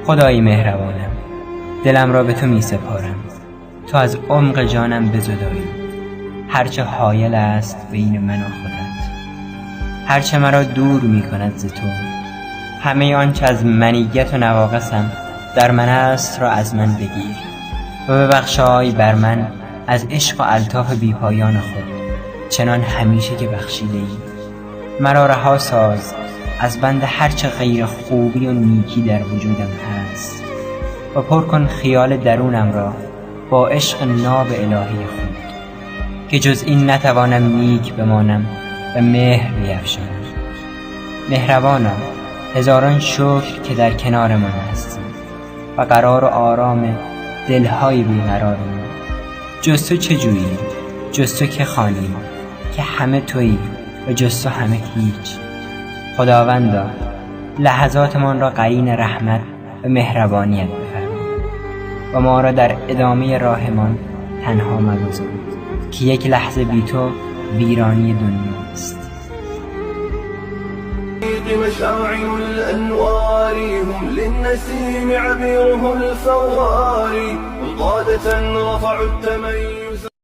خدای مهربانم، دلم را به تو می سپارم تا از عمق جانم بزدایی هرچه حایل است بین من و خودت، هرچه مرا دور می کند ز تو. همه آنچه از منیت و نواقصم در من است را از من بگیر و ببخشای بر من از عشق و الطاف بیپایان خود، چنان همیشه که بخشیده ای. مرا رها ساز از بند هرچه غیر خوبی و نیکی در وجودم هست و پر کن خیال درونم را با عشق ناب الهی خود، که جز این نتوانم نیک بمانم و مهر بیفشانم. مهربانا، هزاران شکر که در کنار من هستی و قرار و آرام دلهای بیقرار ما. جز تو چه جوییم، جز تو که خوانیم، که همه تویی و جز تو همه هیچ. خداوندا، لحظاتمان را قرین رحمت و مهربانیت بفرما و ما را در ادامه راهمان تنها مگذار، که یک لحظه بی تو ویرانی دنیاست. مشاعل الأنوار هم للنسيم عبيره الفوار، قادة رفعوا التميز.